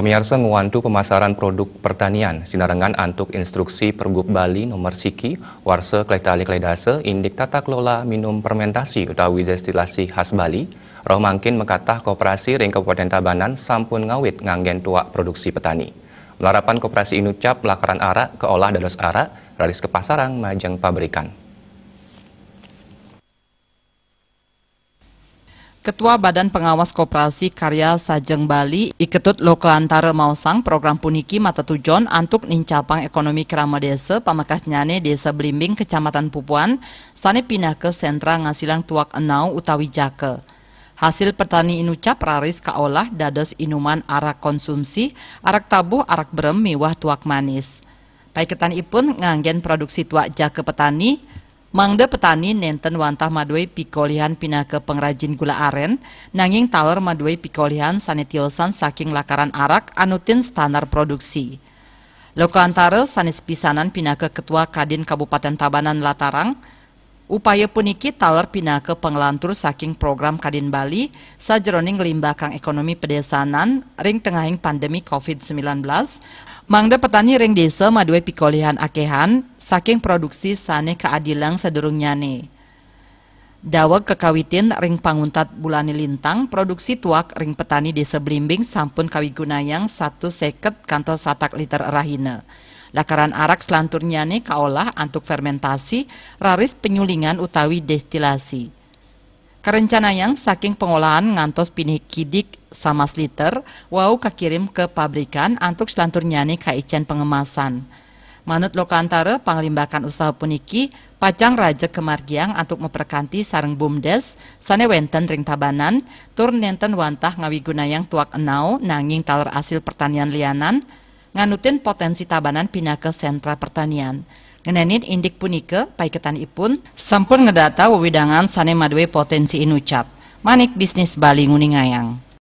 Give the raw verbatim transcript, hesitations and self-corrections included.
Miarsa nguantu pemasaran produk pertanian, sinarengan antuk instruksi Pergub Bali nomor siki, warsa kelih tali kelih dasa, indik tata kelola minum fermentasi utawi destilasi khas Bali, rauh mangkin makatah koperasi ring Kabupaten Tabanan sampun ngawit nganggen tuak produksi petani. Malarapan koperasi inucap lakaran arak kaolah dados arak, raris kapasarang majeng pabrikan. Ketua Badan Pengawas Koperasi Karya Sajeng Bali, I Ketut Lokantara maosang, program puniki matetujon antuk nincapang ekonomi krama desa, pamekasnyane Desa Blimbing, Kecamatan Pupuan, sane pinaka sentra ngasilang tuak enau utawi jaka. Hasil petani inucap raris kaolah dados inuman arak konsumsi, arak tabuh, arak berem miwah tuak manis. Paiketanipun nganggen produksi tuak jaka petani, mangda petani nenten wantah madue pikolihan pinaka pengrajin gula aren, nanging taler madue pikolihan sane tiosan saking lakaran arak anutin standar produksi. Lokantara sane sepisanan pinaka Ketua Kadin Kabupaten Tabanan latarang, upaya puniki taler pinaka panglantur saking program Kadin Bali sajeroning nglimbakang ekonomi pedesanan ring tengahing pandemi covid sembilan belas, mangda petani ring desa madue pikolihan akehan saking produksi sane kaadilang sadurungnyane. Daweg kakawitin ring panguntat bulane lintang, produksi tuak ring petani Desa Blimbing sampun kawigunayang satus seket kantos satak liter rahina. Lakaran arak selanturnyane kaolah antuk fermentasi, raris penyulingan utawi destilasi. Karencanayang saking pengolahan ngantos pinih kidik samas liter, wau kakirim ka pabrikan antuk selanturnyane kaicen pengemasan. Manut Lokantara, panglimbakan usaha puniki pacang raja kamargiang antuk maprekanti sareng bumdes sane wenten ring Tabanan, tur nenten wantah ngawigunayang tuak enau, nanging taler asil pertanian lianan, nganutin potensi Tabanan pinaka sentra pertanian. Ngenenin indik punika, paiketanipun sampun ngedata wewidangan sane madue potensi inucap. Manik Bisnis Bali nguningayang.